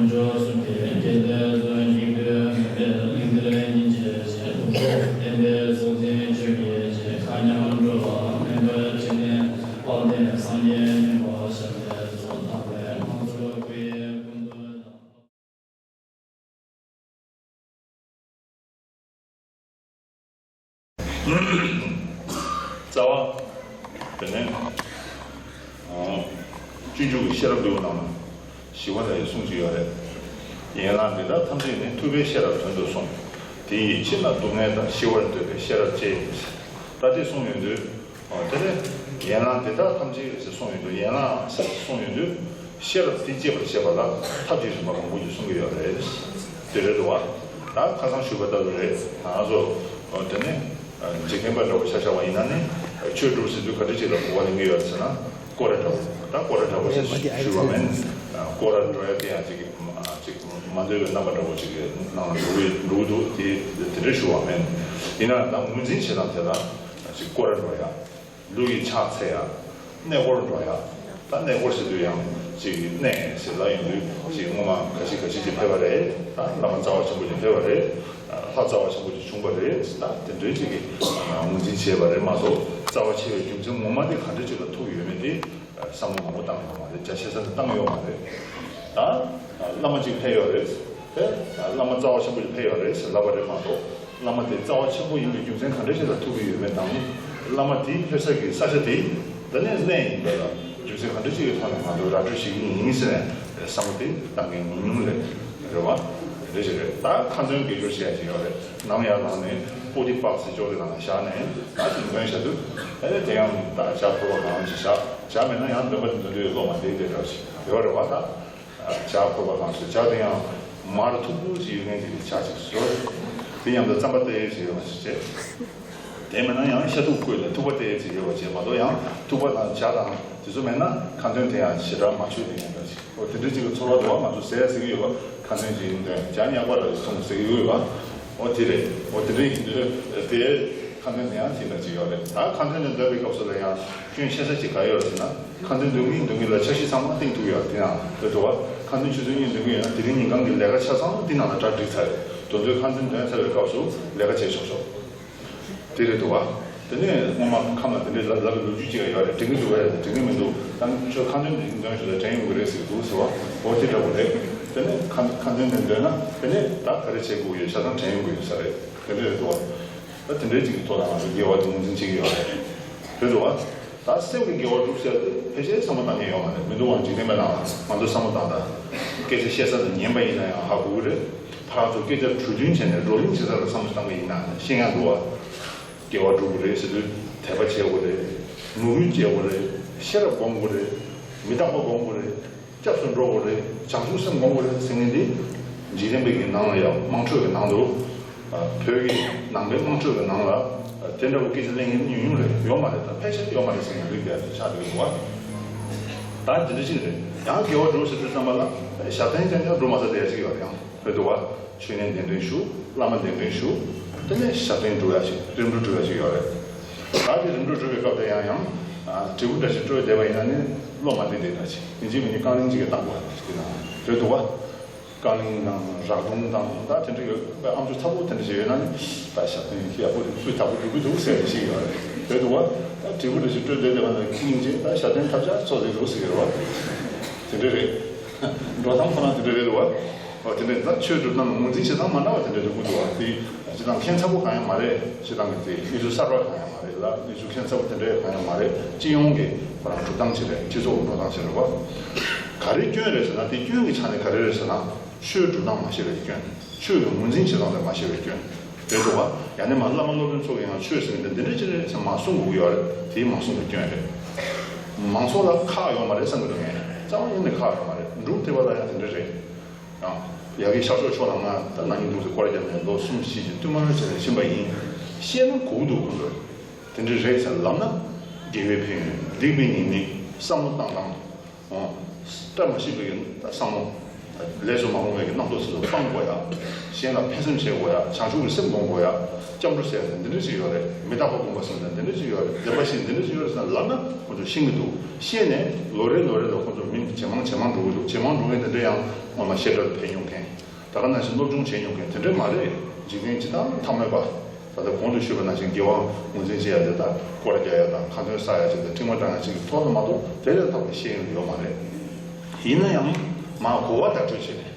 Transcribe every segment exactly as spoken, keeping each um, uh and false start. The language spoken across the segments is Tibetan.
འགྲོ་གསུམ་གྱི་དགེ་ལྡན་ཚོ་སྙིགས་དུས་མེད་པའི་གླིང་འདིར་སྙིང་རྗེ་ཆེ། ཐུགས་སྲས་བསྟན་པའི་གཟུངས་འཛིན་ཆོས་ཀྱི་རྗེ། མཁའ་མཉམ་འགྲོ་བ་མེད་པའི་འཇིག་རྟེན་དཔལ་ལྡན་སངས་རྒྱས་མགོན་པོ་ཞབས་པད་སོགས་དམ་པའི་དམག་ཚོགས་ཀུན་གྱི་མགོན་དུ་བདག་རྩ་བ། དེ་ནས་སྤྱོད་འཇུག་གི་ཤེས་རབ་འདུལ་བ་ནང་ཞི་བ་ལྷ་ཡི་གསུང་ཅིག་ཡོད་རེད། ཡན་ལག་འདི་དག་ཐམས་ཅད་ནི། ཐུབ་པའི་ཤེས་རབ་དོན་དུ་གསུངས། དེ་ཡི་ཕྱིར་ན་སྡུག་བསྔལ་དང་། ཞི་བར་འདོད་པའི་ཤེས་རབ་ཅེས། ད་དེ་གསུངས་ཡོང་དུས། ཨོ་དེ་ནས་ཡན་ལག་འདི་དག་ཐམས་ཅད་ཟེར་གསུངས་ཡོང་དུས། ཡན་ལག་ཟེར་གསུངས་ཡོང་དུས། ཤེས་རབ་འདི་སྐྱེད་པར་བྱེད་པ་ལ་ཐབས་ཀྱི་རིམ་པ་མང་པོ་ཞིག་གསུང་གི་ཡོད་རེད། དེ་རེད་འདུག་བ། ད་ཁ་སང་ཞུས་པ་ལྟ་བུ་རེད། ང་ཚོ་ཨོ་དེ་ནས་འཇིག་རྟེན་པ་འདྲ་བོ་ཆ་བཞག་པ་ཡིན་ན་ནི། ཆོས་སྒྲུབ་ཟེར་དུས་ག་འདྲ་ཅིག་ལ་གོ་བ་ལེན་གྱི་ཡོད་ཟེར་ན། སྐོར་ར་འདྲ་བོ། ད་སྐོར་ར་འདྲ་བོ་ཞིག་ཞུས་པ་མིན། སྐོར་ར་འགྲོ་ཡ་དེ་ཡང་ཅིག་ཅིག་མ་འདོད་པའི་རྣམ་པ་འདྲ་བོ་ཅིག་གི་ནང་ལ་འགྲོ་གི་འགྲོ་གི་འདུག་དེ་དེ་འདྲ་ཞུ་བ་མིན། ཡིན་ན་ད་ངོས་འཛིན་བྱེད་སྟངས་དེ་ལ་ཅིག་སྐོར་ར་འགྲོ་ཡ། ལུས་ཀྱི་ཕྱག་འཚལ་ཡ། གནས་སྐོར་འགྲོ་ཡ། ད་གནས་སྐོར་ཟེར་དུས་ཡང་ཅིག་གནས་ཟེར་ལབ་ཡོང་དུས་ཅིག་སྔོན་མ་ག་ཅི་ག་ཅི་ཅིག་ཕེབས་པ་རེད། ད་བླ་མ་རྩ་བ་ཆེན་པོ་ཅིག་ཕེབས་པ་རེད། ལྷ་རྩ་བ་ཆེན་པོ་ཅིག་བྱུང་བ་རེད། ད་དེ་འདྲའི་ཅིག་གི་ངོས་འཛིན་བྱས་པ་རེད་མ་གཏོགས། རྩ་བ་ཆེ་བའི་རྒྱུ་མཚན་ངོ་མ་དེ་ག་འདྲ་ཅིག་ལ་ཐུག་ཡོད་མེད་དེ་བསམ་བློ་མང་པོ་བཏང་ཡོད་མ་རེད། རྒྱ་ཆེ་ས་ནས་བཏང་ཡོད་མ་རེད། ད་བླ་མ་ཅིག་ཕེབས་ཡོད་རེད། དེ་བླ་མ་རྩ་བ་ཆེན་པོ་ཅིག་ཕེབས་ཡོད་རེད་ཟེར་ལབ་པ་རེད་མ་གཏོགས། བླ་མ་དེ་རྩ་བ་ཆེན་པོ་ཡིན་པའི་རྒྱུ་མཚན་ག་འདྲ་ཞིག་ལ་ཐུག་གི་ཡོད་མེད་དང་། བླ་མ་དེའི་ཕེབས་ས་གི་ས་ཆ་དེ་ད་ནས་གནས་ཡིན་པ་ལ་རྒྱུ་མཚན་ག་འདྲ་ཞིག་གི་ཐོག་ནས་ང་ཚོ་ར་སྤྲོད་བྱེད་ཀྱི་ཡིན་ཟེར་ནས་བསམ་བློ་དེ་བཏང་མཁན་ཉུང་ཉུང་རེད། རེད་བ། རེད་ཞིག་རེད། ད་ཁ་འདོན་དགེ་སྦྱོར་བྱེད་ཡ་ཅིག་ཡོད་རེད། ནམ་ཡར་ལངས་ནས་པོ་ཏི་པགས་ཟེར་ཅོག་གི་ནང་ལ་བཞག་ནས་ད་ཅིག་འདོན་བྱ་དུས། ཨེ་དེ་ཡང་ད་ཇ་ཕོར་པ་གང་ཞིག་བཞག་ཇ་མེད་ན་ཡང་འདོན་པ་འདོན་དུས་བློ་མ་བདེ་བདེ་འདྲ་ཞིག་ཡོད་རེད་བ། ད་ཇ་ཕོར་པ་གང་ཞིག་ཇ་དེ་ཡང་མར་མཐུག་པོ་ཞིག་ཡོད་མཁན་ཅིག་གི་ཇ་ཅིག་བཟོས། དེ་མཉམ་དུ་རྩམ་པ་ཏོག་ཙམ་ཡོད་པ་ཞིག་བྱས། དེ་མིན་ན་ཡང་ཤ་ཐུག་བསྐོལ་ནས་ཐུག་པ་ཏོག་ཙམ་ཡོད་པ་བྱས་མ་གཏོགས། ཡང་ཐུག་པ་དང་ཇ་དང་དེ་ཚོ་མེད་ན་ཁ་འདོན་དེ་ཡང་ཞེ་དྲག་མ་ཆོད་དེ་ཡང་འདྲ་ཞིག་འོ་དེ་འདྲ་ཅིག་གི་ཚོར་བ་འདུག་བ། ང་ཚོ་ཟས་ཟེར་གྱི་ཡོད་པ། ཁ་འདོན་ཅིག་ཡིན་དོན་ཇ་ཉག་པ་ར་ཞིག་འཐུང་ཟེར་གྱི་ཡོད་པ། འོ་དེ་རེད། འོ་དེ་འདྲ་ཡིན་དུས་དེ་ཁ་འདོན་དེ་ཡང་དེ་འདྲ་ཅིག་ཡོད་རེད། ད་ཁ་འདོན་དེ་འདོན་པའི་སྐབས་སུ་ལ་ཡང་སྐྱོན་ཆེ་ས་ཅིག་ག་ཡོད་རེད་ཟེར་ན། ཁ་འདོན་འདོན་གྱིན་འདོན་གྱིན་ལ་འཆར་གཞི་ཚང་མ་བཏིང་ཐུབ་ཡོད་དེ་ཡང་རེད་འདུག་བ། ཁ་འདོན་ཆུ་ཚོད་གཉིས་འདོན་གྱིན་ཡོད་ན་དེ་རིང་ཉིན་གང་གི་ལས་ཀ་ཆ་ཚང་དེ་ནང་ལ་གྲ་སྒྲིག་ཚར་རེད། དེ་ཚོའི་ཁ་འདོན་འདོན་ཚར་བའི་སྐབས་སུ་ལས་ཀ་བྱས་ཆོག་ཆོག་དེ་རེད་འདུག་བ། དེ་ནས་སྔོན་མ་ཁམས་ལ་དེ་འདྲའི་ལབ་ལབ་པའི་ལོ་རྒྱུས་ཅིག་ཡང་ཡོད་རེད། དྲན་གྱི་འདུག་གས་དྲན་གྱི་མི་འདུག་ད་ཁྱོད་ཁ་འདོན་འདི་འདོན་ཞུ་ལ་དྲན་ཡོང་གི་རེད་ཟེར་གྱི་འདུག་ཟེར་བ། འོ་དེ་འདྲ་བོ་རེད། དེ་ནས་ཁ་ཁ་འདོན་འདི་འདོན་ན་དེ་ནས་ད་ག་རེ་བྱེད་དགོས་ཡོད་ཆ་ཚང་དྲན་ཡོང་གི་ཡོད་ས་རེད། དེ་འདྲ་རེད་འདུག་བ། ད་དེ་འདྲའི་ཅིག་གི་ཐོག་ལ་ང་ཚོ་དགེ་བ་དེ་ངོས་འཛིན་བྱེད་ཀྱི་ཡོད་རེད། རེད་འདུག་བ། ད་སེམས་ཀྱི་དགེ་བ་སྒྲུབ་ཟེར་དེ་ཕལ་ཆེར་བསམ་བློ་བཏང་མཁན་ཡོད་མ་རེད། མི་འདུག་བ། འཇིག་རྟེན་པའི་ནང་ལ་ང་ཚོ་བསམ་བློ་བཏང་དང་། སྐད་ཆ་བཤད་ས་དང་ཉན་པ་ཡིན་ན་ཡང་ཧ་གོ་གི་རེད། ཕར་ཚུར་སྐད་ཆ་གྲོས་བསྟུན་བྱས་ནས་བགྲོ་གླེང་བྱེད་ས་ལ་བསམ་བློ་བཏང་པ་ཡིན་ན་ཤེས་ཡག་འདུག་བ། དགེ་བ་སྒྲུབ་དགོས་རེད་ཟེར་དུས་དད་པ་བྱེད་དགོས་རེད། ངུ་སྐུལ་བྱེད་དགོས་རེད། ཤེས་རབ་སྒོམ་དགོས་རེད། མི་རྟག་པ་སྒོམ་དགོས་རེད། སྐྱབས་སུ་འགྲོ་དགོས་རེད། བྱང་ཆུབ་སེམས་སྒོམ་དགོས་རེད་ཟེར་མཁན་འདི་འཇིག་རྟེན་པའི་གི་ནང་ལ་ཡང་དམངས་ཁྲོད་ཀྱི་ནང་དུ། ཨ། བོད་ཀྱི་ནང་པའི་དམངས་ཁྲོད་ཀྱི་ནང་ལ་དེ་འདྲ་བོ་སྐད་ཆ་གླེང་མཁན་ཉུང་ཉུང་རེད། ཡོད་མ་རེད། ད་ཕལ་ཆེར་ཡོད་མ་རེད་ཟེར་མཁན་རིགས་དེ་ཆགས་བསྡད་ཀྱི་འདུག་བ། ད་དེ་འདྲ་ཅིག་རེད། ཡང་དགེ་བ་སྒྲུབ་ཟེར་དུས་ཙམ་པ་ལ་ཞབས་བརྟན་རྐྱང་རྐྱང་སྒྲུབ་མ་ཚར་བསྡད་ཡ་ཅིག་ཡོད་རེད། ཡང་རེད་འདུག་བ། མཆོད་གནས་གདན་འདྲེན་ཞུ། བླ་མ་གདན་འདྲེན་ཞུ། དེ་ནས་ཞབས་བརྟན་སྒྲུབ་ཡ་ཞིག་རིམ་གྲོ་སྒྲུབ་ཡ་ཞིག་ཡོད་རེད། ད་དེ་རིམ་གྲོ་སྒྲུབ་པའི་སྐབས་དེ་ཡང་ཡང་། ཨ། དྲིལ་བུ་འདྲ་ཞིག་དཀྲོལ་བསྡད་པ་ཡིན་ན་ནི་བློ་མ་བདེ་བདེ་འདྲ་ཞིག་ཡིན་གཅིག་མིན་གཅིག་རྐང་གླིང་གཅིག་གིས་བཏང་དགོས་ཞིག་དེ་ན་རེད་འདུག་བ། རྐང་གླིང་དང་རག་དུང་དང་ད་དེ་འདྲ་ཡོད་པའི་ཨམ་ཅོག་ཚ་པོ་དེ་འདྲ་ཞིག་ཡོད་ན་ནི་ད་ཞབས་བརྟན་ཡག་པོ་འདུག་སྤུས་དག་པོ་འགྲུབ་ཀྱི་འདུག་ཟེར་ནས་ཞིག་ཡོད་རེད། རེད་འདུག་བ། ད་དྲིལ་བུ་འདྲ་ཞིག་དཀྲོལ་བསྡད་བསྡད་པ་ན་སྙིང་རྗེ་ད་ཞབས་བརྟན་ཐབས་ཆག་ཚོགས་ཟིན་འདུག་ཟེར་གྱི་རེད་བ། དེ་འདྲ་རེད། འགྲོ་སྟངས་ཁོ་རང་དེ་འདྲ་རེད་འདུག་བ། འོ་དེ་འདྲ་ད་ཆོས་སྒྲུབ་སྟངས་ངོས་འཛིན་བྱེད་སྟངས་མ་འདྲ་བ་དེ་འདྲ་འདུག་གི་འདུག་བ། དེ་སྤྱིར་བཏང་ཁྱད་མཚར་པོ་གང་ཡང་མ་རེད། སྤྱིར་བཏང་གི་དེ་གནས་ཚུལ་གསར་པ་གང་ཡང་མ་རེད་ལ། གནས་ཚུལ་ཁྱད་མཚར་པོ་དེ་འདྲ་གང་ཡང་མ་རེད། སྤྱི་ཡོངས་ཀྱི་ཁོ་རང་སྒྲུབ་སྟངས་ཅིག་རེད། སྤྱི་ཚོགས་ཀྱི་འགྲོ་སྟངས་ཅིག་རེད་བ། ག་རེ་སྐྱོན་རེད་ཟེར་ན། དེ་སྐྱོན་གྱི་ཆ་ནས་ག་རེ་རེད་ཟེར་ན། ཆོས་སྒྲུབ་སྟངས་མ་ཤེས་པའི་སྐྱོན། ཆོས་ཀྱི་ངོས་འཛིན་བྱེད་སྟངས་དེ་མ་ཤེས་པའི་སྐྱོན་རེད་འདུག་བ། ཡང་ན་མ་བླ་མ་སློབ་དཔོན་ཚོ་གིས་ཡང་ཆོས་ཟེར་མཁན་དེ་འདི་འདྲ་ཅིག་རེད་ཟེར་མ་གསུང་དགོས་ཀྱི་ཡོད་རེད། དེ་མ་གསུང་བའི་སྐྱོན་རེད། མང་ཚོགས་ལ་ཁག་ཡོད་མ་རེད་བསམ་གྱི་འདུག་ངས་རྩ་བ་ཉིད་ནས་ཁག་ཡོད་མ་རེད། འབྲུག་སྡེ་པ་ལ་ཡང་དེ་འདྲ་རེད། ཡང་ཡ་གི་ཤར་ཕྱོགས་ཕྱོགས་ལ་ང་ད་ན་ནིང་འདུག་སེ་སྐོར་རྒྱབ་ནས་ལོ་གསུམ་བཞི་ཅིག་བསྟུད་མར་བྱས་ནས་ཕྱིན་པ་ཡིན། བཤད་ན་གོ་གི་འདུག་ཁོ་ཚོས། དེ་འདྲ་རེད་ཟེར་ལབ་ན། དགེ་བའི་ཕན་ཡོན། སྡིག་པའི་ཉེས་དམིགས། བསམ་བློ་བཏང་སྟངས། ཨོ། བཀྲ་མ་ཤིས་པའི་ད་བསམ་བློ། ལས་སུ་མ་རུང་བའི་རྣམ་རྟོག་ཚོ་སྤང་དགོས་ཡ། གཞན་ལ་ཕན་སེམས་བྱེད་དགོས་ཡ། བྱང་ཆུབ་ཀྱི་སེམས་སྒོམ་དགོས་ཡ། སྐྱབས་འགྲོ་ཟེར་ཡ་འདི་འདྲ་ཞིག་ཡོད་རེད། མི་རྟག་པ་སྒོམ་པ་ཟེར་ཡ་འདི་འདྲ་ཞིག་ཡོད་རེད། བདེན་པ་བཞི་འདི་འདྲ་ཞིག་ཡོད་རེད་ཟེར་ན་ལབ་ན་ཁོ་ཚོས་ཤེས་ཀྱི་འདུག་ཤེས་ནས་ལོ་རེ་ལོ་རེ་ལ་ཁོ་ཚོ་མི་ཇེ་མང་ཇེ་མང་འགྲོ་གི་འདུག་ཇེ་མང་འགྲོ་མཁན་དེ་འདྲ་ཡང་སྔོན་མ་བཤད་གྲྭ་ལ་ཕེབས་མྱོང་མཁན། ད་ག་ནང་བཞིན་སློབ་སྦྱོང་བྱས་མྱོང་མཁན་དེ་འདྲ་མ་རེད། འཇིག་རྟེན་སྤྱི་དང་མཐའ་མེད་པ། ད་ལྟ་གོང་དུ་ཞུས་པ་ནང་བཞིན་དགེ་བ་ངོས་འཛིན་བྱེད་ཡ་དེ་དག་སྐོར་རྒྱག་ཡ་དང་ཁ་འདོན་བསགས་ཡ་བྱས་ཏེ་ཁྲིད་མ་བཏང་ཡ་ཅིག་གི་ཐོག་ཏུ་མ་གཏོགས་དེ་ལས་ལྷག་པའི་ཤེས་ཡོན་ཡོད་མ་རེད། ཡིན་ན་ཡང་མ་གོ་བ་བརྡ་སྤྲོད་བྱས་ནས།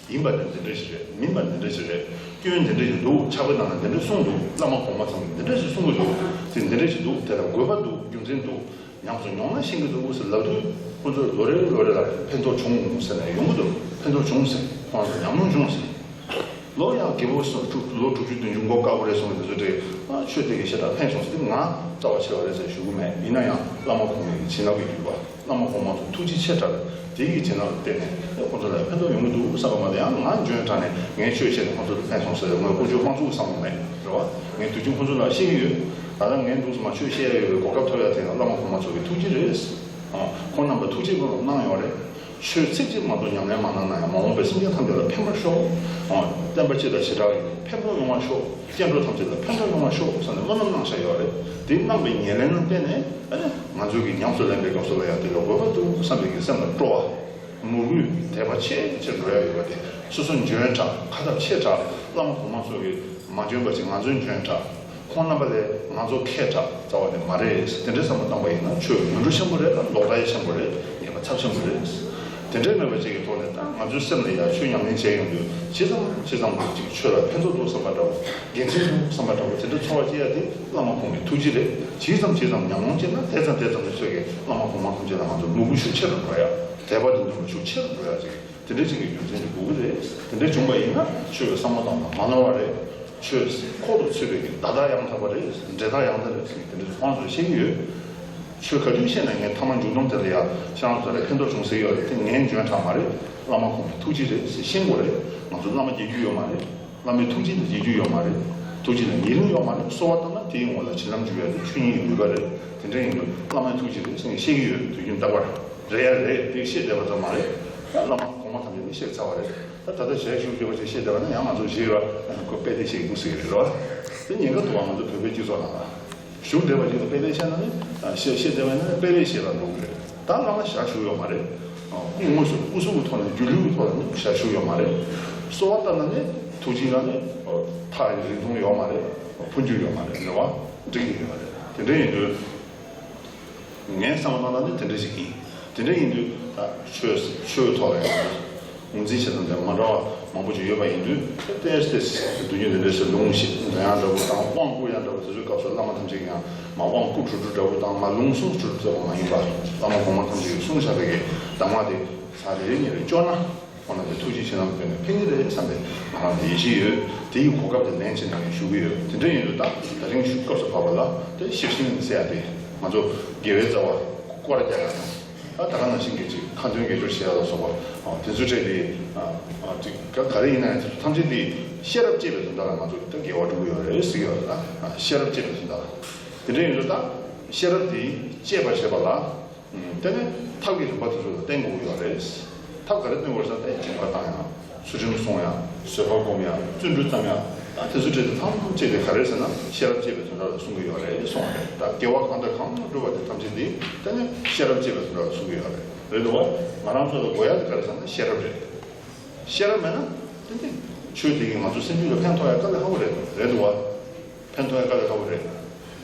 ཡིན་པ་དེ་འདི་འདྲ་ཞིག་རེད། མིན་པ་འདི་འདྲ་ཞིག་རེད། སྐྱོན་འདི་འདྲ་ཞིག་འདུག་ཕྱག་དཔེ་ནང་ལ་འདི་འདྲ་གསུངས་འདུག་བླ་མ་གོང་མ་ཚང་གིས་འདི་འདྲ་ཞིག་གསུང་གི་འདུག་དེ་འདི་འདྲ་ཞིག་འདུག་དེ་ལ་དགོས་པ་འདུག་རྒྱུ་མཚན་འདུག་ཉམས་སུ་མྱོང་ན་ཤེས་ཀྱི་འདུག་ཟེར་ལབ་དུས་ཁོ་ཚོས་ལོ་རེ་ལོ་རེ་ལ་ཕན་ཐོགས་བྱུང་ཟེར་ནས་ཡོང་གི་འདུག་ཕན་ཐོགས་བྱུང་ཟེར་ཁོང་ཚོ་ཉམས་མྱོང་བྱུང་ཟེར། ལོ་ཡང་རྒད་པོ་སོགས་དྲུག་ལོ་དྲུག་ཅུ་བདུན་ཅུ་མགོ་དཀར་པོ་རེད་གསུངས་ཀྱི་འདུག་ཚོ་དེ་ཆོས་དེ་གི་ཞེ་དྲག་ཕན་སོང་ཟེར་དུས་ང་རྩ་བ་ཆེ་བ་རེད་ཟེར་ཞུ་གི་མེད། ཡིན་ན་ཡང་བླ་མ་གོང་མའི་བྱིན་རླབས་ཀྱི་རྒྱུད་པ། བླ་མ་གོང་མ་ཚོ་ཐུགས་རྗེ་ཆེ་དྲགས། དེ་ཡི་བྱིན་རླབས་བརྟེན་ནས་ཁོང་ཚོ་ལ་ཕན་ཐོགས་ཡོང་གི་འདུག་བསམ་པ་མ་གཏོགས་ཡང་ང་འཇོན་དྲགས་ནས་ངས་ཆོས་བཤད་ནས་ཁོང་ཚོ་ལ་ཕན་སོང་ཟེར་ངས་དཀོན་མཆོག་དམངས་གཙོ་བསམ་བློ་མེད་རེད་བ། ངས་དུས་རྒྱུན་ཁོང་ཚོ་ལ་བཤད་ཀྱི་ཡོད། ད་ལྟ་ངས་འདུག་སེ་མ་ཆོས་བཤད་ཡ་ཡོད་པའི་གོ་སྐབས་ཐོབ་ཡ་དེ་ཡང་བླ་མ་གོང་མ་ཚོ་གི་ཐུགས་རྗེ་རེད། ཨ། ཁོང་རྣམ་པ་ཐུགས་རྗེ་ཁོང་ལ་གནང་ཡོད་རེད། ཆོས་ཚིག་གཅིག་མ་གཏོགས་ཉམས་ལེན་མ་གནང་ན་ཡང་མ་འོངས་པའི་སེམས་ཅན་ཐམས་ཅད་ལ་ཕན་པར་ཤོག་ཨ། བསྟན་པ་སྤྱི་དང་བྱེ་བྲག་ཡིན་ཕན་པོ་ཡོང་བར་ཤོག་སྐྱེ་འགྲོ་ཐམས་ཅད་ལ་ཕན་ཐོགས་ཡོང་བར་ཤོག་བསམ་ནས་སྨོན་ལམ་གནང་བཞག་ཡོད་རེད། དེ་གནང་བའི་ཉེར་ལེན་ལ་བརྟེན་ནས་ཨ་ནི་ང་ཚོ་གི་ཉམས་སུ་ལེན་པའི་སྐབས་སུ་ལ་ཡང་དེ་ལ་དགོས་པ་འདུག་བསམ་པའི་གི་སེམས་ལ་སྤྲོ་བ། མོས་གུས་དད་པ་ཆེ་ཆེར་འགྲོ་ཡ་ཡོད་པ་དེ་སོ་སོ་འཇོན་དྲགས་ཁ་ཐབས་ཆེ་དྲགས་བླ་མ་གོང་མ་ཚོ་གི་མ་འཇོན་པ་ཅིག་ང་ཚོའི་འཇོན་དྲགས། ཁོང་རྣམ་པ་ལས་ང་ཚོ་མཁས་དྲགས་རྩ་བ་ནས་མ་རེད། དེ་འདྲའི་བསམ་བློ་བཏང་པ་ཡིན་ན་ཆོས་ནོར་འཁྲུལ་ཆེན་པོ་རེད་ལ་ལོག་ལྟ་ཡང་ཆེན་པོ་རེད། ཉེས་པ་ཚབས་ཆེན་པོ་རེད། དེ་འདྲའི་མེད་པ་ཅིག་གི་ཐོག་ནས་ད་ང་ཚོའི་སེམས་ལ་ཡང་ཆོས་ཉམས་ལེན་བྱས་ཡོང་དུས་ཇི་ཙམ་ཇི་ཙམ་ཅིག་ཆོས་ལ་ཕན་ཐོགས་འདུག་བསམ་པ་འདྲ་བོ། དགེ་མཚན་འདུག་བསམ་པ་འདྲ་བོ་དེ་འདྲ་ཚོར་བ་སྐྱེ་ཡ་དེ་བླ་མ་གོང་མའི་ཐུགས་རྗེ་རེད། ཇི་ཙམ་ཇི་ཙམ་ཉམས་མྱོང་སྐྱེས་ན་དེ་ཙམ་དེ་ཙམ་ནས་ཆོས་ཀྱི་བླ་མ་གོང་མ་ཐམས་ཅད་ལ་ང་ཚོ་མོས་གུས་ཤུགས་ཆེ་རུ་འགྲོ་ཡ། དད་པ་དེ་འདུན་པ་ཤུགས་ཆེ་རུ་འགྲོ་ཡ་ཅིག་དེ་འདྲ་ཅིག་གི་རྒྱུ་མཚན་དེ་དགོས་ཀྱི་རེད། དེ་འདྲ་བྱུང་བ་ཡིན་ན་ཆོས་ཀྱི་བསམ་བློ་བཏང་སྟངས་མ་ནོར་བ་རེད། ཆོས་ཁོག་ཏུ་ཚུད་པའི་གི་བརྡ་དག་ཡང་དག་པ་རེད། འབྲེལ་ཐག་ཡང་དག་རེད་ཟེར་ནས་དེ་འདྲ་ཁོང་ཚོས་བཤད་ཀྱི་ཡོད། ཆོས་ག་དུས་བཤད་ན་ངས་ཐ་མ་མཇུག་སྡོམ་དེ་ལ་ཡ་ཤང་ཚོ་ལ་ཕན་ཐོགས་བྱུང་ཟེར་ཡོད་རེད། དེ་ངའི་འཇོན་ཐང་མ་རེད། བླ་མ་ཁོང་གི་ཐུགས་རྗེ་རེད་ཟེར་ཤེས་དགོས་རེད། ང་ཚོ་བླ་མ་རྒྱལ་རྒྱུ་ཡོད་མ་རེད། བླ་མའི་ཐུགས་རྗེ་ལ་རྒྱལ་རྒྱུ་ཡོད་མ་རེད། ཐུགས་རྗེ་ལ་ཉེ་རིང་ཡོད་མ་རེད། གསོལ་བ་བཏབ་ན་དེའི་ངོ་ལ་བྱིན་རླབས་འཇུག་ཡ་དེ་ཆོས་ཉིད་ཀྱི་ནུས་པ་རེད། དེ་འདྲ་ཡིན་དུས་བླ་མའི་ཐུགས་རྗེ་རེད་ཟེར་ནས་བཤད་ཀྱི་ཡོད། དུས་རྒྱུན་རྟག་པར་རེད་ཡ་རེད། དེ་བཤད་བསྡད་པ་ཙམ་མ་རེད། ཡང་བླ་མ་གོང་མ་ཐམས་ཅད་ནས་བཤད་ཚར་བ་རེད། ད་ད་ལྟ་ཞལ་བཞུགས་བརྗོད་པ་ཅིག་བཤད་བསྡད་པ་ན་ཡང་ང་ཚོ་བཞི་ར་ཁོ་དཔེ་དེ་བཤད་དགོས་ཟེར་གྱི་རེད་བ། དེ་ཉེན་ཁ་འདུག་བ། ང་ཚོ་བོད་པའི་སྤྱི་ཚོགས་ནང་ལ་བཞུགས་བསྡད་པ་ཅིག་ལ་དཔེ་དེ་བཤད་ན་ནི་བཤད་བཤད་བསྡད་པ་ཡིན་ན་དཔེ་རེ་བཤད་ལ་འགྲོ་གི་རེད། ད་བླ་མ་ཞལ་བཞུགས་ཡོད་མ་རེད། སྐུ་དངོས་སུ་སྐུ་གཟུགས་ཀྱི་ཐོག་ནས་སྒྱུ་ལུས་ཀྱི་ཐོག་ལ་ནི་ཞལ་བཞུགས་ཡོད་མ་རེད། གསོལ་བ་བཏབ་ན་ནི་ཐུགས་རྗེ་ལ་ནི་ཐག་རིང་ཐུང་ཡོད་མ་རེད། འཕོ་འགྱུར་ཡོད་མ་རེད། རེད་བ། འགྲིག་གི་ཡོད་རེད། དེ་འདྲ་ཡིན་དུས། ངའི་བསམ་བློ་བཏང་ན་ནི་དེ་འདྲ་ཞིག་ཡིན། དེ་འདྲ་ཡིན་དུས་ད་ཆོས་ཆོས་ཐོག་ལ་ཡང་ངོས་འཛིན་བྱེད་སྟངས་དེ་མ་འདྲ་བ་མང་པོ་ཅིག་ཡོད་པ་ཡིན་དུས་ཏེས་ཏེས་སྡུག་བསྔལ་དེ་འདྲ་ཞིག་ལུང་ཞིག་འདོན་ཡང་འདྲ་བོ་དང་དབང་བསྐུར་ཡང་འདྲ་བོ་དེ་ཚོའི་སྐབས་སུ་བླ་མ་ཐམས་ཅད་ཀྱིས་ཡང་མ་དབང་བསྐུར་གྲུབ་གྲུབ་འདྲ་བོ་དང་མ་ལུང་གསུང་གྲུབ་གྲུབ་མ་ཡིན་པ་བླ་མ་གོང་མ་ཐམས་ཅད་ཀྱིས་གསུངས་བཞག་པའི་གདམས་ངག་དེ་ཚར་རེ་རེ་ཉིན་རེ་སྐྱོར་ན། ཁོང་རྣམས་ཀྱི་ཐུགས་རྗེ་ཆེ་ལམ་བརྒྱུད་ནས་ཕན་གྱི་རེད་བསམ་པའི་ང་རང་ལ་ཡིད་ཆེས་ཡོད། དེ་ཡི་གོ་སྐབས་དེ་ལེན་བྱས་ནས་ངས་ཞུ་གི་ཡོད། དེ་འདྲ་ཡིན་དུས་ད་ད་རིང་ཞུ་སྐབས་སུ་བབས་པ་ལ་དེ་ཞིབ་ཤིང་ཟེར་ཡ་དེ་ང་ཚོ་དགེ་བའི་རྩ་བ་སྐོར་རྒྱག་ཡ་དང་། ད་ད་ག་ནང་བཞིན་གྱི་ཅིག་ཁ་འདོན་དགེ་སྦྱོར་བྱེད་ཡ་ལ་སོགས་པ་དེ་ཚོ་འཕྲད་དེ་ཅིག་ག་ག་རེ་ཡིན་ན་ཡང་དེ་ཚོ་ཐམས་ཅད་དེ་ཤེས་རབ་བསྐྱེད་པའི་དོན་དག་ལ་ང་ཚོ་ད་དགེ་བ་སྒྲུབ་ཀྱི་ཡོད་རེད་ཟེར་གྱི་ཡོད་རེད། ད་ཤེས་རབ་བསྐྱེད་པའི་དོན་དག་ལ་དེ་འདྲ་ཡིན་དུས་ད་ཤེས་རབ་དེ་བསྐྱེད་པར་བྱེད་པ་ལ། དེ་ནས་ཐབས་ཀྱི་རིམ་པ་དེ་ཚོ་ལ་བརྟེན་དགོས་ཀྱི་ཡོད་རེད། ཐབས་ག་རེ་བརྟེན་དགོས་རེད་ཟེར་ན་དེ་སྦྱིན་པ་བཏང་ཡ། ཚུལ་ཁྲིམས་སྲུང་ཡ། བཟོད་པ་སྒོམ་ཡ། བརྩོན་འགྲུས་བརྩམ་ཡ། ད་དེ་ཚོ་བྲིས་ཏེ་ཐམས་ཅད་དེ་ག་རེ་ཟེར་ན་ཤེས་རབ་བསྐྱེད་པའི་དོན་དག་ལ་གསུང་གི་ཡོད་རེད་གསུང་བ་རེད། ད་དགེ་བ་གང་དང་གང་བསྒྲུབ་པ་དེ་ཐམས་ཅད་དེ་དེ་ནས་ཤེས་རབ་བསྐྱེད་པའི་དོན་དག་ལ་གསུང་གི་ཡོད་རེད། རེད་འདུག་བ། ང་རང་ཚོ་ལ་དགོས་ཡ་དེ་ག་རེ་ཟེར་ན་ཤེས་རབ་རེད། ཤེས་རབ་མེད་ན་དེ་ནི་ཆོས་དེ་གིས་ང་ཚོ་སེམས་རྒྱུད་ལ་ཕན་ཐོགས་ཡ་དཀའ་ལས་ཁག་པོ་རེད། རེད་འདུག་བ། ཕན་ཐོགས་ཡ་དཀའ་ལས་ཁག་པོ་རེད།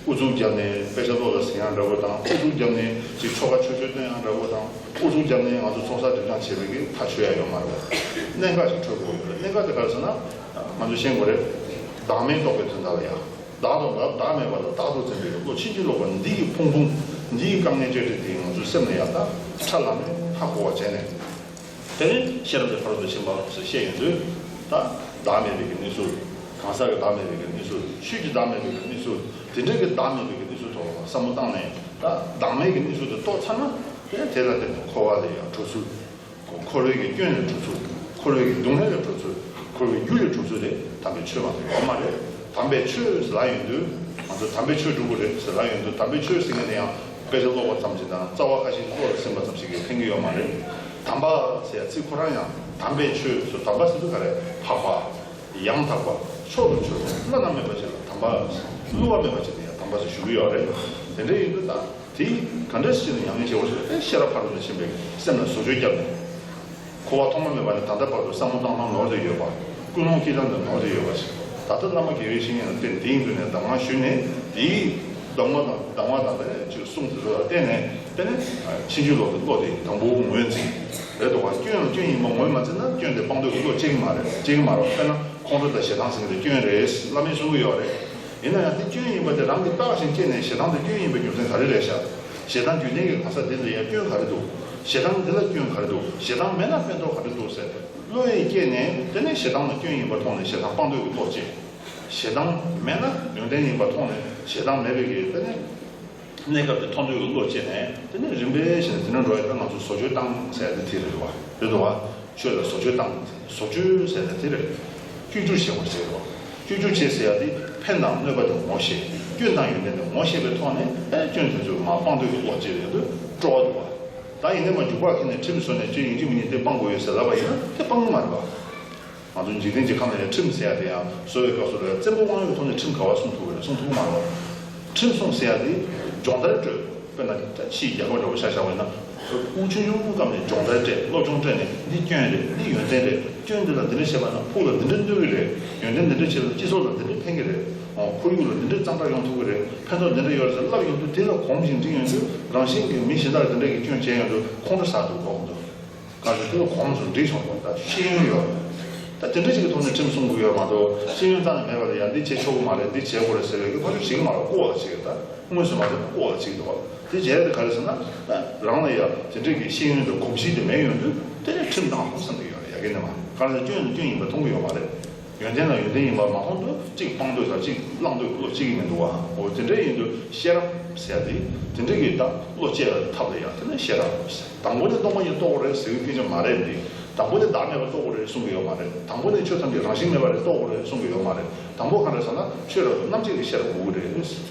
ཨུ་ཚུགས་བརྒྱབ་ནས་དཔེ་ཆ་ཀློག་ལ་ཟིན་ཡ་འདྲ་བོ་དང་ཨུ་ཚུགས་བརྒྱབ་ནས་ཅིག་ཆོ་ག་ཆོས་སྤྱོད་སྟོན་ཡ་འདྲ་བོ་དང་ཨུ་ཚུགས་བརྒྱབ་ནས་ང་ཚོ་ཚོགས་བསགས་སྒྲིབ་སྦྱང་བྱེད་པའི་གི་ཐག་ཆོད་ཡ་ཡོད་མ་རེད། གནད་འགག་ཅིག་འཕྲོད་དགོས་ཡོད་རེད། གནད་འགག་དེ་ག་རེ་ཟེར་ན་ང་ཚོ་ཤེས་དགོས་རེད། བདག་མེད་རྟོགས་པའི་དོན་དག་ལ་ཡ། བདག་དང་བདག་མེད་པ་ལ་བདག་ཏུ་འཛིན་པའི་བློ་ཕྱིན་ཅི་ལོག་པ་འདི་ཡི་ཕུང་ཕུང་འདི་ཡི་དཀའ་ངལ་གཅོད་བྱེད་དེ་ང་ཚོའི་སེམས་ལ་ཡ་ད་ཁྲ་ལམ་མེ་ཧ་གོ་བ་བྱས་ནས། དེ་ནས་ཤེས་རབ་ཀྱི་ཕ་རོལ་ཏུ་ཕྱིན་པ་ཟེར་བཤད་ཡོང་དུས་ད་བདག་མེད་པའི་གི་གནས་ཚུལ། གང་ཟག་གི་བདག་མེད་པའི་གི་གནས་ཚུལ། ཆོས་ཀྱི་བདག་མེད་པའི་གི་གནས་ཚུལ། དེ་འདྲའི་གི་བདག་མེད་པའི་གི་གནས་ཚུལ་ཐོག་ལ་བསམ་བློ་བཏང་ནས་ད་བདག་མེད་ཀྱི་གནས་ཚུལ་དེ་རྟོགས་ཚར་ན་དེ་དེ་ལ་བརྟེན་ནས་འཁོར་བ་ལས་ཡང་གྲོལ་ཚུལ། འཁོར་བའི་གི་སྐྱོན་ལས་གྲོལ་ཚུལ། འཁོར་བའི་གི་སྡུག་བསྔལ་ལས་གྲོལ་ཚུལ། འཁོར་བའི་རྒྱུ་ལས་གྲོལ་ཚུལ་དེ་དམ་པའི་ཆོས་མ་གཏོགས་ཡོད་མ་རེད། དམ་པའི་ཆོས་ལབ་ཡོང་དུས་ང་ཚོ་དམ་པའི་ཆོས་སྒྲུབ་དགོས་རེད་ཟེར་ལབ་ཡོང་དུས་དམ་པའི་ཆོས་ཟེར་མཁན་དེ་ཡང་དཔེ་ཆ་ཀློག་པ་ཙམ་ཞིག་དང་རྩ་བ་ཁ་ཤས་ཀློག་ལ་ཟིན་པ་ཙམ་ཞིག་གིས་ཕན་གྱི་ཡོད་མ་རེད། དམ་པ་ཟེར་ཡ་ཚིག་ཁོ་རང་ཡང་ དམ་པའི་ཆོས་སུ་དམ་པ་ཟེར་དུས་ག་རེ། འཕགས་པ། ཡང་དག་པ། མཆོག་ཏུ་གྱུར་པ། བླ་ན་མེད་པ་ཅིག་ལ་དམ་པ། བསླུ་བ་མེད་པ་ཅིག་ལ་ཡང་དམ་པ་ཟེར་ཞུ་གི་ཡོད་རེད། དེ་འདྲ་ཡིན་དུས་ད་དེ་ག་འདྲ་ཞིག་ནས་ཉམས་ལེན་བྱེད་དགོས་ཞེ་ན། དེ་ཤེས་རབ་ཕ་རོལ་ཏུ་ཕྱིན་པའི་སེམས་ལ་བཟོ་བཅོས་བརྒྱབ་ནས། འཁོར་བ་ཐོག་མ་མེད་པ་ནས་ད་ལྟ་བར་དུ་བསམ་བློ་བཏང་སྟངས་ནོར་ཏེ་ཡོད་པ། ཀུན་སློང་སྐྱེ་སྟངས་དེ་ནོར་ཏེ་ཡོད་པ་ཞིག་ད་ལྟ་བླ་མ་དགེ་བའི་བཤེས་གཉེན་ལ་བསྟེན། དེའི་མདུན་ནས་གདམས་ངག་ཞུས་ནས། དེའི་གདམས་ངག་དང་གདམས་ངག་དང་དེ་ཅིག་གསུང་དེ་ཚོ་ལ་བརྟེན་ནས། དེ་ནས་ཕྱིན་ཅི་ལོག་ཏུ་བློ་དེ་དང་པོ་ངོས་འཛིན། རེད་འདུག་བ། སྐྱོན་ལ་སྐྱོན་ཡིན་པ་ངོས་མ་འཛིན་ན། སྐྱོན་དེ་སྤང་འདོད་ཀྱི་བློ་སྐྱེ་གི་མ་རེད། སྐྱེ་གི་མ་རེད། དཔེར་ན་ཁོང་ཁྲོ་དང་ཞེ་སྡང་ཟེར་མཁན་དེ་སྐྱོན་རེད། བླ་མས་གསུང་གི་ཡོད་རེད། ཡིན་ན་ཡང་དེ་སྐྱོན་ཡིན་པ་དེ་རང་གིས་བརྟགས་ཤིང་དཔྱད་ནས། ཞེ་སྡང་དེ་སྐྱོན་ཡིན་པའི་རྒྱུ་མཚན་ག་རེ་རེད་ཤག་ཞེ་སྡང་རྒྱུན་ལྡན་གྱི་གང་ཟག་དེ་ལ་ཡང་སྐྱོན་ག་རེ་འདུག་ཞེ་སྡང་འདི་ལ་སྐྱོན་ག་རེ་འདུག་ཞེ་སྡང་མེད་ན་ཕན་ཐོགས་ག་རེ་འདུག་ཟེར་བློ་ཡིས་བསྐྱེད་ནས། དེ་ནས་ཞེ་སྡང་ལ་སྐྱོན་ཡིན་པ་མཐོང་ནས་ཞེ་སྡང་སྤང་འདོད་ཀྱི་བློ་སྐྱེ། ཞེ་སྡང་མེད་ན་ཡོན་ཏན་ཡིན་པ་མཐོང་ནས་ཞེ་སྡང་མེད་པའི་གི་དེ་ནས་གནས་སྐབས་དེ་མཐོང་འདོད་ཀྱི་བློ་སྐྱེས་ནས། དེ་ནས་རིམ་པས་བྱས་ནས་དེ་འདྲ་འགྲོ་ཡ་ད་ང་ཚོ་བཟོ་བཅོས་བཏང་ཟེར་ཡ་དེ་དེ་རེད་བ། རེད་འདུག་བ། ཆོས་ལ་བཟོ་བཅོས་བཏང་། བཟོ་བཅོས་ཟེར་ཡ་དེ་རེད། བཅོས་བསྒྱུར་བྱེད་པར་ཟེར་བ། བཅོས་བསྒྱུར་བྱེད་ཟེར་ཡ་དེ་ཕན་དང་གནོད་པ་དེ་ངོ་ཤེས། སྐྱོན་དང་ཡོན་ཏན་དེ་ངོ་ཤེས་པའི་ཐོག་ནས། ཨེ་སྐྱོན་དེ་ཚོ་མར་སྤང་འདོད་ཀྱི་བློ་སྐྱེས་ཡོང་དུས་སྤྲོ་བ་འདུག་བ། ད་ཡིན་ནའི་མར་འཇུག་པ་ཁྱེར་ནས་ཁྲིམས་བཟོས་ནས་ཁྱོད་ཡིན་གཅིག་མིན་གཉིས་དེ་སྤང་དགོས་ཡོད་ཟེར་ལབ་པ་ཡིན་ན་དེ་སྤང་གི་མ་རེད་བ། ང་ཚོ་འཇིག་རྟེན་གྱི་ཁམས་ལ་ཡང་ཁྲིམས་ཟེར་ཡ་དེ་ཡང་བཟོ་བའི་སྐབས་སུ་ལ་བཙན་པོ་དབང་ཡོད་ཐོག་ནས་ཁྲིམས་ག་བ་སྲུང་ཐུབ་ཀྱི་རེད། སྲུང་ཐུབ་ཀྱི་མ་རེད། ཁྲིམས་སྲུང་ཟེར་ཡ་དེ་སྦྱོང་བརྡར་སྤྲོད། དཔེར་ན་ཕྱིའི་རྒྱལ་ཁབ་འདྲ་བོ་ཆ་བཞག་པ་ཡིན་ན། དབུགས་ཆུང་ཆུང་སྐབས་ནས་སྦྱོང་བརྡར་སྤྲད། སློབ་སྦྱོང་སྤྲད་ནས། འདི་སྐྱོན་རེད། འདི་ཡོན་ཏན་རེད། སྐྱོན་འདི་ལ་འདི་འདྲ་བྱས་པ་ན་ཕུགས་ལ་འདི་འདྲ་གནོད་ཀྱི་རེད། ཡོན་ཏན་འདི་འདྲ་བྱས་པ་ན་སྤྱི་ཚོགས་ལ་འདི་འདྲ་ཕན་གྱི་རེད། ཨོ་ཁོར་ཡུག་ལ་འདི་འདྲ་གཙང་སྦྲ་ཡོང་ཐུབ་ཀྱི་རེད། ཕན་ཐོགས་འདི་འདྲ་ཡོད་རེད་ཟེར་ལབ་ཡོང་དུས། དེ་ལ་གོམས་ཤིང་འདྲིས་ཡོང་དུས། རང་བཞིན་གྱིས་མི་གཞན་དག་གིས་འདི་འདྲ་གི་སྐྱོན་བྱས་ཡོང་དུས་ཁོང་ཁྲོ་ཟ་འདུག་གོ་འདུག་ག་ཚོད་དེ་ལ་གོམས་སུ་འདྲིས་སོང་བ། ད་ཤེས་ཡོན་ཡོད། ད་དེ་འདྲ་ཞིག་གི་ཐོག་ནས་ཁྲིམས་སྲུང་དགོས་ཡོད་མ་གཏོགས། ཤེས་ཡོན་རྩ་ནས་མེད་པ་ལ་ཡང་འདི་བྱེད་ཆོག་གི་མ་རེད། འདི་བྱེད་དགོས་རེད་ཟེར་བའི་གི་ཕ་ཤུལ་བྱེད་ཀྱི་མ་རེད། ལྐོག་ལ་བྱེད་ཀྱི། ད་དངོས་སུ་མ་ཟེར་ན་ལྐོག་ལ་བྱེད་ཀྱི་འདུག་དེ་བྱས་ཏེ་ག་རེ་ཟེར་ན། ད་རང་ལ་ཡང་དེ་འདྲའི་གི་ཤེས་ཡོན་དང་གོམས་གཤིས་དེ་མེད་ཡོང་དུས། དེ་ནས་ཁྲིམས་བཏང་དགོས་བསམ་གྱི་ཡོད་རེད། ཡ་གི་ནས་མ། ག་རེ་ཟེར། སྐྱོན་ནི་སྐྱོན་ཡིན་པ་མཐོང་གི་ཡོད་མ་རེད། ཡོན་ཏན་ལ་ཡོན་ཏན་ཡིན་པ་མ་མཐོང་དུས། གཅིག་སྤང་འདོད་དང་གཅིག་བླང་འདོད་ཀྱི་བློ་གཅིག་གི་མི་འདུག་བ། འོ་དེ་འདྲ་ཡིན་དུས་ཤེས་རབ་ཟེར་ཡ་དེ་དེ་འདྲ་གི་ད་བློ་སྐྱེ་བའི་ཐབས་ལ་ཡང་དེ་ནས་ཤེས་རབ་ཟེར། དང་པོ་ནས་སྟོང་པ་ཉིད་རྟོགས་དགོས་རེད་ཟེར་བའི་སྐད་ཆ་མ་རེད་འདི། དང་པོ་ནས་བདག་མེད་པ་རྟོགས་དགོས་རེད་གསུང་གི་ཡོད་མ་རེད། དང་པོ་ནས་ཆོས་ཐམས་ཅད་རང་བཞིན་མེད་པ་རེད་རྟོགས་དགོས་རེད་གསུང་གི་ཡོད་མ་རེད། དང་པོ་ག་རེ་ཟེར་ན། ཆོས་རབ་ཏུ་རྣམ་འབྱེད་ཀྱི་ཤེས་རབ་དགོས་ཀྱི་རེད།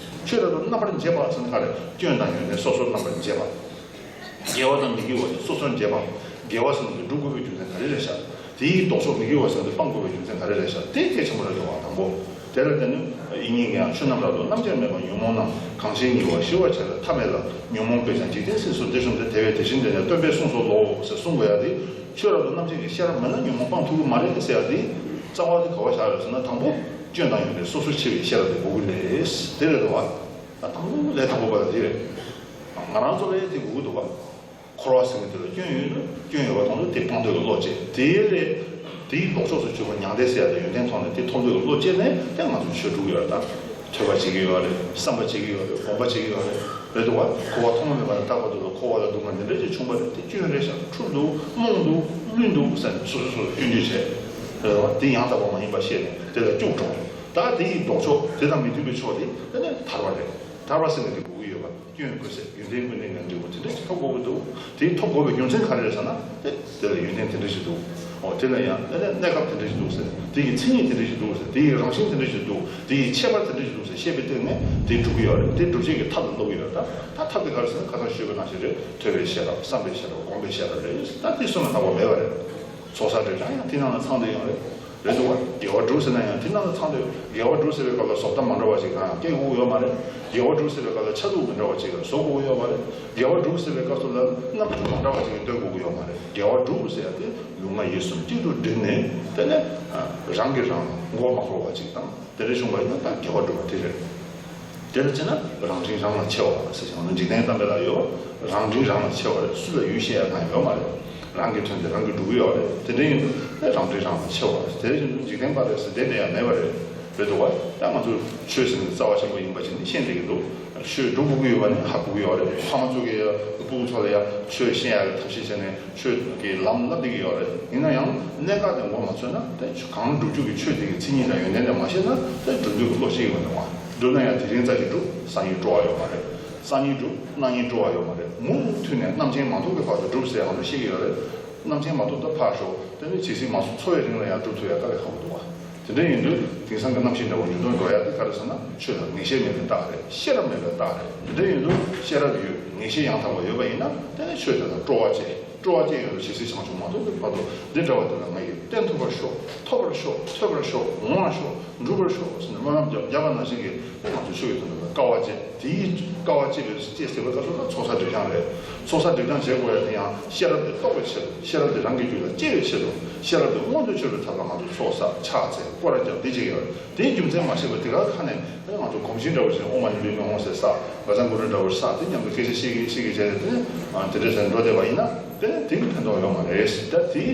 ཆོས་རབ་ཏུ་རྣམ་པར་འབྱེད་པ་ཟེར་ན་ག་རེ། སྐྱོན་དང་ཡོན་ཏན་སོ་སོར་རྣམ་པར་འབྱེད་པ། དགེ་བ་དང་མི་དགེ་བ་དེ་སོ་སོར་འབྱེད་པ། དགེ་བ་ཟེར་ན་དེ་སྒྲུབ་དགོས་པའི་རྒྱུ་མཚན་ག་རེ་རེད་ཤག་དེའི་ལྡོག་ཕྱོགས་མི་དགེ་བ་ཟེར་ན་དེ་སྤང་དགོས་པའི་རྒྱུ་མཚན་ག་རེ་རེད་ཤག་དེ་གལ་ཆེན་པོ་རེད་འདུག་བ། དང་པོ། དེ་ལ་བརྟེན་ནས་ཡིན་ཉིད་ཀྱང་ཆོས་རྣམས་རབ་ཏུ་རྣམ་འབྱེད་མེད་པ། ཉོན་མོངས་རྣམས་གང་ཕྱིར་ཉེ་བར་ཞི་བར་བྱ་བའི་ཐབས་མེད་ལ། ཉོན་མོངས་པས་ཀྱང་འཇིག་རྟེན་སྲིད་སོགས་འདི་བཅོམ་སྟེ། དེ་བས་དེ་བཞིན་དེ་ནི་སྟོན་པས་གསུངས་སོ་ལོ་ཟེར་གསུང་དགོས་ཡ་དེ། ཆོས་རབ་ཏུ་རྣམ་འབྱེད་ཀྱི་ཤེས་རབ་མེད་ན་ཉོན་མོངས་སྤང་ཐུབ་ཀྱི་མ་རེད་ཟེར་ཡ་དེ། རྩ་བ་དེ་ག་བ་བཞག་ཡོད་ཟེར་ན། དང་པོ་སྐྱོན་དང་ཡོན་ཏན་སོ་སོར་ཕྱེ་བའི་ཤེས་རབ་དེ་དགོས་ཀྱི་རེད། དེ་རེད་འདུག་བ། ད་དང་པོ་ལས་དང་པོ་པ་ལ་དེ་རེད། ང་རང་ཚོ་ལ་དེ་དགོས་ཀྱི་འདུག་བ། འཁོར་བ་ཟེར་མཁན་དེ་ལ་སྐྱོན་ཡོད་ན་སྐྱོན་ཡོད་པ་མཐོང་དུས་དེ་སྤང་འདོད་ཀྱི་བློ་སྐྱེ། དེའི་ལས་དེའི་ལྡོག་ཕྱོགས་སུ་གྱུར་པ་མྱང་འདས་ཟེར་ཡ་དེ་ཡོན་ཏན་མཐོང་ནས་དེ་མཐོང་འདོད་ཀྱི་བློ་སྐྱེས་ནས། དེ་ང་ཚོ་ཆོས་སྒྲུབ་ཀྱི་ཡོད་རེད། ད་ཐོས་པ་བྱེད་ཀྱི་ཡོད་རེད། བསམ་པ་བྱེད་ཀྱི་ཡོད་རེད། སྒོམ་པ་བྱེད་ཀྱི་ཡོད་རེད། རེད་འདུག་བ། འཁོར་བ་ཐོག་མ་མེད་པ་ནས་ད་བར་དུ་ལ་འཁོར་བ་ལ་སྡུག་བསྔལ་འདི་འདྲ་ཅིག་བྱུང་བ་རེད། དེ་སྐྱོན་རེད་ཤག་འཁྲུལ་འདུག་རྨོངས་འདུག་བླུན་འདུག་ཟེར་ནས་སོ་སོ་སོ་སོ་སྐྱོན་བརྗོད་བྱས། རེད་བ། དེ་ཡང་དག་པ་མ་ཡིན་པ་ཤེས་ནས་དེ་ལ་སྐྱུག་བྲོ། ད་དེའི་ལྡོག་ཕྱོགས་དེ་དང་མི་མཐུན་པའི་ཕྱོགས་དེ་དེ་ནས་ཐར་པ་རེད། ཐར་པ་ཟེར་ནས་དེ་དགོས་ཀྱི་ཡོད་པ། སྐྱོན་ཀུན་ཟད་ཡོན་ཏན་ཀུན་ལྡན་ངང་འབྲས་བུ་དེ་འདྲ་ཞིག་ཐོབ་དགོས་ཀྱི་འདུག་དེ་ཐོབ་དགོས་པའི་རྒྱུ་མཚན་ག་རེ་རེད་ཟེར་ན། དེ་དེ་ལ་ཡོན་ཏན་དེ་འདྲ་ཞིག་འདུག་འོ་དེ་ལ་ཡང་དེ་ལ་གནས་སྐབས་དེ་འདྲ་ཞིག་འདུག་ཟེར། དེ་ཡི་མཚན་ཉིད་དེ་འདྲ་ཞིག་འདུག་ཟེར། དེ་ཡི་རང་བཞིན་དེ་འདྲ་ཞིག་འདུག་དེ་ཡི་ཁྱད་པར་དེ་འདྲ་ཞིག་འདུག་ཟེར་ཤེས་པའི་སྟེང་ནས་དེ་སྒྲུབ་ཀྱི་ཡོད་རེད། དེ་སྒྲུབ་བྱེད་ཀྱི་ཐབས་ལ་སློབ་ཀྱི་ཡོད་རེད། ད་ད་ཐབས་དེ་ག་རེ་ཟེར་ན། ཁ་སང་ཞུས་པ་ནང་བཞིན་རེད། ཐོས་པའི་ཤེས་རབ། བསམ་པའི་ཤེས་རབ། སྒོམ་པའི་ཤེས་རབ་རེད། ད་དེ་གསུམ་ལ་ལྷག་པ་མེད་པ་རེད། ཚོགས་བསགས་རེད། ད་ཡང་དེ་ནང་ལ་ཚང་བསྡད་ཡོད་རེད། རེད་འདུག་བ། དགེ་བ་སྒྲུབ་ཟེར་ན་ཡང་དེ་ནང་ལ་ཚང་སྟེ། དགེ་བ་སྒྲུབ་ཟེར་བའི་སྐབས་ལ་བཟོ་ལྟ་མ་འདྲ་བ་ཞིག་གང་ཡང་སྐྱེ་དགོས་ཀྱི་ཡོད་མ་རེད། དགེ་བ་སྒྲུབ་ཟེར་བའི་སྐབས་ལ་ཆ་ལུགས་མི་འདྲ་བ་ཞིག་བཟོ་དགོས་ཀྱི་ཡོད་མ་རེད། དགེ་བ་སྒྲུབ་ཟེར་བའི་སྐབས་སུ་ལ་རྣམ་འགྱུར་མ་འདྲ་བ་ཞིག་སྟོན་དགོས་ཀྱི་ཡོད་མ་རེད། དགེ་བ་སྒྲུབ་ཟེར་ཡ་དེ་ལུས་ངག་ཡིད་གསུམ་གཅིག་ཏུ་དྲིལ་ནས། དེ་ནས་རང་གིས་རང་མགོ་མ་འཁོར་བ་ཅིག་དང་། དེ་འདྲ་བྱུང་བ་ཡིན་ན་ད་དགེ་བ་སྒྲུབ་པ་དེ་རེད། དེ་ལ་བྱས་ན་རང་དྲིན་རང་ལ་ཆེ་བ་ཟེར་བྱུང་ན། འཇིག་རྟེན་གཏམ་དཔེ་ལ་ཡོད། རང་དྲིན་རང་ལ་ཆེ་བ་རེད། སུ་ལ་ཡུལ་བཤད་ཡ་གང་ཡང་ཡོད་མ་རེད། རང་གི་དོན་དེ་རང་གིས་སྒྲུབ་ཀྱི་ཡོད་རེད། དེ་འདྲ་ཡིན་དུས་ཨེ་རང་དྲིན་རང་ལ་ཆེ་བ་རེད། དེ་བཞིན་དུ་འཇིག་རྟེན་པ་རེད་ཟེར་དེ་འདྲ་ཡང་མེད་པ་རེད། རེད་འདུག་བ། ད་ང་ཚོ་ཆོས་ཟེར་ནས་རྩ་བ་ཆེན་པོ་ཡིན་པ་ཅིག་ནི་ཤེས་བསྡད་ཀྱི་འདུག་ཆོས་སྒྲུབ་དགོས་ཀྱི་ཡོད་པ་ནི་ཧ་གོ་གི་ཡོད་རེད། ཕ་མ་ཚོ་གིས་ཡ་སྤུ་གུ་ཚོ་ལ་ཡ་ཆོས་ཤེས་ཡ་གི་ཐབས་ཤེས་བྱས་ནས་ཆོས་ཀྱི་ལམ་བསླབ་བསྡད་ཀྱི་ཡོད་རེད། ཡིན་ན་ཡང་གནད་འགག་དེ་ངོ་མ་ཚོས་ན། དེ་གང་སྒྲུབ་རྒྱུ་གི་ཆོས་དེ་གི་མཚན་ཉིད་དང་ཡོན་ཏན་དེ་མ་ཤེས་ན། དེ་སྒྲུབ་འདོད་ཀྱི་བློ་སྐྱེ་གི་མི་འདུག་བ། སྒྲུབ་ན་ཡང་དེ་རིང་ཙམ་ཞིག་སྒྲུབ། སང་ཉིན་སྤྲོ་བ་ཡོད་མ་རེད། སང་ཉིན་སྒྲུབ། གནངས་ཉིན་སྤྲོ་བ་ཡོད་མ་རེད། མུ་མཐུད་ནས་རྣམ་མཁྱེན་མ་ཐོབ་ཀྱི་བར་དུ་སྒྲུབ་ཟེར་ཡང་བཤད་ཀྱི་ཡོད་རེད། རྣམ་མཁྱེན་མ་ཐོབ་ད་ཕར་ཞོག་དེ་ནི་ཇི་སྲིད་མ་སོང་འཚོ་བའི་རིང་ལ་ཡང་སྒྲུབ་ཐུབ་ཡ་དཀའ་ལས་ཁག་པོ་འདུག་བ། དེ་འདྲ་ཡིན་དུས་དེང་སང་གི་རྣམ་ཤེས་འདྲ་བོ་ཉུང་དུ་འགྲོ་ཡ་དེ་ག་རེ་ཟེར་ན། ཆོས་ལ་ངེས་ཤེས་མེད་པའི་རྟགས་རེད། ཤེས་རབ་མེད་པའི་རྟགས་རེད། དེ་འདྲ་ཡིན་དུས་ཤེས་རབ་ཡོད། ངེས་ཤེས་ཡང་དག་པ་ཡོད་པ་ཡིན་ན། དེ་ནི་ཆོས་དེ་དང་སྤྲོ་བ་སྐྱེ། སྤྲོ་བ་ཅན་ཡོད་ལ་ཇི་སྲིད་བྱང་ཆུབ་མ་ཐོབ་པའི་བར་དུ་འདི་འདྲ་བ་དེ་ལ་ང་ཡིས་བསྟན་ཐུབ་པར་ཤོག་ཐོབ་པར་ཤོག་ཐོས་པར་ཤོག་འོང་བར་ཤོག་འགྲུབ་པར་ཤོག་ཟེར་ནས་སྨོན་ལམ་བརྒྱབ་བརྒྱབ་པ་ནང་བཞིན་གྱི་ང་ཚོ་ཆོས་ཀྱི་དོན་དུ་དཀའ་བ་སྤྱད། དེའི་དཀའ་བ་སྤྱད་པའི་སྤྱད་ཟེར་བའི་སྐབས་སུ་ལ་ཚོགས་བསགས་སྒྲིབ་སྦྱང་རེད། ཚོགས་བསགས་སྒྲིབ་སྦྱང་བྱེད་དགོས་ཡ་དེ་ཡང་ཤེས་རབ་དེ་རྟོགས་པའི་ཆེད་དུ། ཤེས་རབ་དེ་རང་གི་རྒྱུད་ལ་སྐྱེ་བའི་ཆེད་དུ། ཤེས་རབ་དེ་མངོན་དུ་གྱུར་པའི་ཐབས་ལ་ང་ཚོ་ཚོགས་བསགས་ཕྱག་འཚལ་སྐོར་ར་རྒྱབ་དེ་བྱེད་ཀྱི་ཡོད་རེད། དེའི་རྒྱུ་མཚན་མ་ཤེས་པ་དེ་ག་ཁ་ནས་དེ་ང་ཚོ་གོམས་གཤིས་འདྲ་བོ་ཞིག་ཨོཾ་མ་ཎི་པདྨེ་ཧཱུྃ་ཟེར་བསགས། བཛྲ་གུ་རུ་འདྲ་བོ་བསགས། དེ་མཉམ་དུ་སྐད་ཆ་བཤད་ཀྱི་བཤད་ཀྱི་བྱས་ནས་དེ་དེ་འདྲ་ཟེར་འགྲོ་བསྡད་པ་ཡིན་ན་དེ་དེ་གི་ཕན་ཐོགས་ཡོད་མ་རེད། ད་དེའི་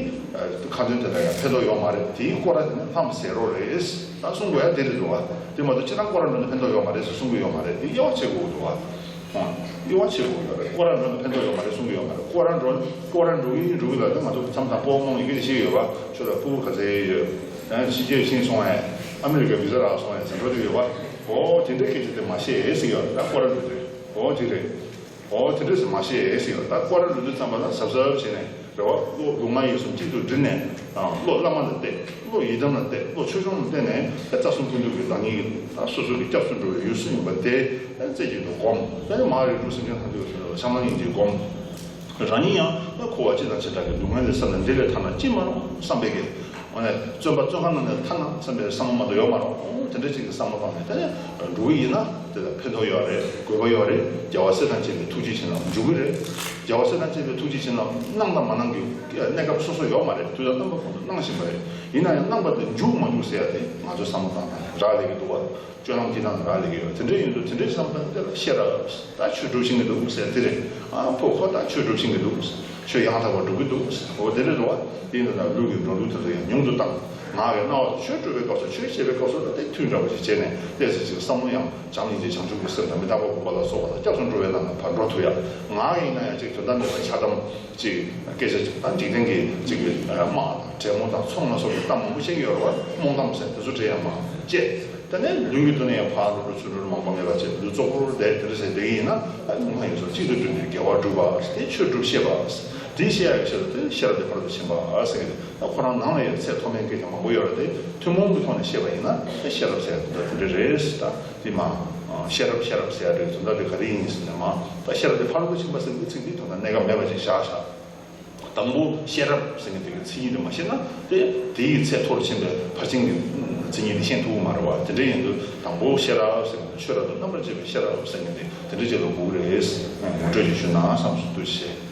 ཁ་འདོན་དེ་ལ་ཡང་ཕན་ཐོགས་ཡོད་མ་རེད། དེའི་སྐོར་ར་དེ་ནི་ལྷམ་ཟེར་རོ་རེད། ད་གསུང་དགོས་ཡ་དེ་རེད་འདུག་བ། དེ་མ་གཏོགས་སྤྱིར་བཏང་སྐོར་ར་འགྲོ་ན་ཕན་ཐོགས་ཡོད་མ་རེད་ཟེར་གསུང་གི་ཡོད་མ་རེད། དེ་དབྱེ་བ་ཕྱེ་དགོས་འདུག་བ། ཨང་། དབྱེ་བ་ཕྱེ་དགོས་ཡོད་རེད། སྐོར་ར་འགྲོ་ན་ཕན་ཐོགས་ཡོད་མ་རེད་གསུང་གི་ཡོད་མ་རེད། སྐོར་ར་འགྲོ་སྐོར་ར་འགྲོ་གི་ཡིན་འགྲོ་གི་ལ་དེ་མ་གཏོགས་མཚམས་དང་སྤོ་བོ་རྨོངས་ཡི་གེ་ཞིག་ཡོད་བ། ཁྱོད་ལ་ཕྲུ་གུ་ག་ཚད་ཡོད། ཨ་ཕྱི་རྒྱལ་ཕྱིན་སོང་ཨེ། ཨ་མི་རི་ཀ་བི་ཟ་རག་སོང་ཨེ་ཟེར་འགྲོ་གི་ཡོད་བ། ཨོ་དེ་འདྲའི་སྐད་ཆ་དེ་མ་བཤད་ཨེ་ཟེར་ཡོད་རེད། ད་སྐོར་ར་འགྲོ་དུས་ཨོ་དེ་རེད། ཨོ་དེ་འདྲ་ཟེར་མ་བཤད་ཟེར་ཡོད། ད་སྐོར་ར་འགྲོ་དུས་ཙམ་པ་ལ་གཟབ་གཟབ་བྱས་ནས་རེད་བ། བློ་སྡུག་བསྔལ་ཡིད་གསུམ་གཅིག་ཏུ་བསྒྲིལ་ནས། བློ་བླ་མ་ལ་གཏད། བློ་ཡི་དམ་ལ་གཏད། བློ་ཆོས་སྐྱོང་ལ་གཏད་ནས་རྩ་གསུམ་ཀུན་འདུས་ཀྱི་བདག་ཉིད་ཀྱི་ད་སོ་སོ་གི་སྐྱབས་སུ་འགྲོ་བའི་ཡུལ་སུ་ཡིན་པ་དེ་རྩེ་གཅིག་ཏུ་བསྒོམ། ད་ནི་མ་རིག་འབྲུ་སེམས་ཅན་ཐམས་ཅད་ལ་ཕྱག་ན་སྙིང་རྗེ་བསྒོམ། རང་ཉིད་ཡང་ན་འཁོར་བ་སྤྱི་དང་བྱེ་བྲག་གི་སྡུག་བསྔལ་ལས་བསལ་ནས་འདི་ལས་ཐར་ན་ཅི་མ་རུང་བསམ་པའི་གི། འོ་ནས་བཙོན་པ་བཙོན་ཁང་ནང་ནས་ཐར་ན་བསམ་པའི་བསམ་བློ་མ་གཏོགས་ཡོད་མ་རུང་། དེ་འདྲ་ཅིག་གི་བསམ་བློ་བཏང་ནས་དེ་ནས་འགྲོ་གི་ཡིན་ན་དེ་ལ་ཕན་ཐོགས་ཡོད་རེད། དགོས་པ་ཡོད་རེད། རྒྱལ་བ་སྲས་དང་བཅས་པའི་ཐུགས་རྗེ་བྱིན་རླབས་འཇུག་གི་རེད། རྒྱལ་བ་སྲས་དང་བཅས་པའི་ཐུགས་རྗེ་བྱིན་རླབས་གནང་དང་མ་གནང་གི་གནས་སྐབས་སོ་སོ་ཡོད་མ་རེད། དུས་དང་རྣམ་པ་ཀུན་ཏུ་གནང་བཞིན་པ་རེད། ཡིན་ན་ཡང་གནང་བ་དེ་འཇུག་མ་འཇུག་ཟེར་ཡ་དེ་ང་ཚོས་བསམ་བློ་བཏང་དང་རག་ལས་ཀྱི་འདུག་བ། སྤྱོད་ལམ་གྱི་ནང་ལ་རག་ལས་ཀྱི་ཡོད། དེ་འདྲ་ཡིན་དུས་དེ་འདྲའི་བསམ་པ་དེ་ལ་ཤེས་རབ། ད་ཆོས་སྒྲུབ་ཤེས་ཀྱི་འདུག་ཟེར་དེ་རེད། ཨ་ཕོ་ཁོ་ད་ཆོས་སྒྲུབ་ཤེས་ཀྱི་འདུག་ཆོས་ཡང་དག་པར་སྒྲུབ་ཀྱི་འདུག་འོ་དེ་རེད་འགྲོ་བ། དེ་ཡིན་དུས་ན་ལུས་ཀྱི་འགྲོ་ལུགས་དེ་ཚོ་ཡང་ཉུང་དུ་བཏང་། ངག་གི་རྣ་བ་དང་ཆོས་སྒྲུབ་པའི་སྐབས་སུ་ཆོས་བྱེད་པའི་སྐབས་སུ་ད་དེ་མཐུན་འདྲ་བ་ཞིག་བྱས་ནས་ཏོག་ཙམ་ཅིག་བསམ་བློ་ཡང་བྱམས་སྙིང་རྗེ་བྱང་ཆུབ་ཀྱི་སེམས་དང་མི་རྟག་པ་སྒོམ་པ་ལ་སོགས་པ་དང་སྐྱབས་སུ་འགྲོ་བའི་ལམ་ལ་ཕར་འགྲོ་ཐུབ་ཡ། ངག་ཡིན་ན་ཡང་ཅིག་དོན་དག་མེད་པ་འཆལ་གཏམ་ཅིག་སྐད་ཆ་ཅིག་དང་འཇིག་རྟེན་གྱི་ཅིག་གི་དམག་དང་འདྲེ་མོ་དང་ཚོང་ལ་སོགས་པའི་གཏམ་མང་པོ་བཤད་ཀྱི་ཡོད་རེད་བ། རྨོངས་གཏམ་ཟེར་དེ་ཚོ་འདྲ་ཡང་མང་བཤད། དེ་ནས་ལུས་ཀྱི་དོན་ཡང་ཕར་ལུས་འགྲོ་ཚུར་འགྲོ་མང་པོ་མེད་པ་བྱས། ལུས་བཙོག་པོར་བསྡད་དེ་འདྲ་ཟེར་བསྡད་ཀྱི་ཡིན་ན། ཨ་ནི་ལུས་ངག་ཡིད་གསུམ་གཅིག་ཏུ་བསྒྲིལ་ནས་དགེ་བ་སྒྲུབ་པ། དེ་ཆོས་སྒྲུབ་ཤེས་པ། དེ་ཤེས་ཡག་གི་ཆེད་དུ་དེ་ཤེས་རབ་དེ་ཕར་དུ་ཕྱིན་པ་ཟེར་གྱི་རེད། ད་ཁོ་རང་ནང་ལ་ཡང་ཚད་མཐོ་དམན་སྐད་ཆ་མང་པོ་ཡོད་རེད་དེ། ཐུན་མོང་གི་ཐོག་ནས་བཤད་པ་ཡིན་ན་དེ་ཤེས་རབ་ཟེར་ཡག་དེ་འདྲ་དེ་འདྲ་རེད། ད་དེ་མ་ཤེས་རབ་ཤེས་རབ་ཟེར་ཡག་དེ་དོན་དག་དེ་ག་རེ་ཡིན་ཟེར་ན། མ་ད་ཤེས་རབ་དེ་ཕར་དུ་ཕྱིན་པ་ཟེར་གྱི་ཚིག་འདི་དོན་དག་གནས་སྐབས་མེད་པ་ཅིག་བཞག་བཞག་དང་པོ་ཤེས་རབ་ཟེར་མཁན་དེ་གི་མཚན་ཉིད་དེ་མ་ཤེས་ན་དེ་དེའི་ཚད་མཐོ་རུ་ཕྱིན་པའི་ཕར་ཕྱིན་གྱི་མཚན་ཉིད་དེ་ཤེས་ཐུབ་ཀྱི་མ་རེད་བ། དེ་འདྲ་ཡིན་དུས་དང་པོ་ཤེས་རབ་ཟེར་མཁན་དེ་ཆོས་རབ་ཏུ་རྣམ་པར་འབྱེད་པའི་ཤེས་རབ་ཟེར་མཁན་དེ་དེ་འདྲ་ཅིག་ལ་དགོས་ཀྱི་རེད། ངོ་སྤྲོད་ཅིག་ཞུས་ན་བསམ་སོང་། ཐུགས་རྗེ་ཆེ།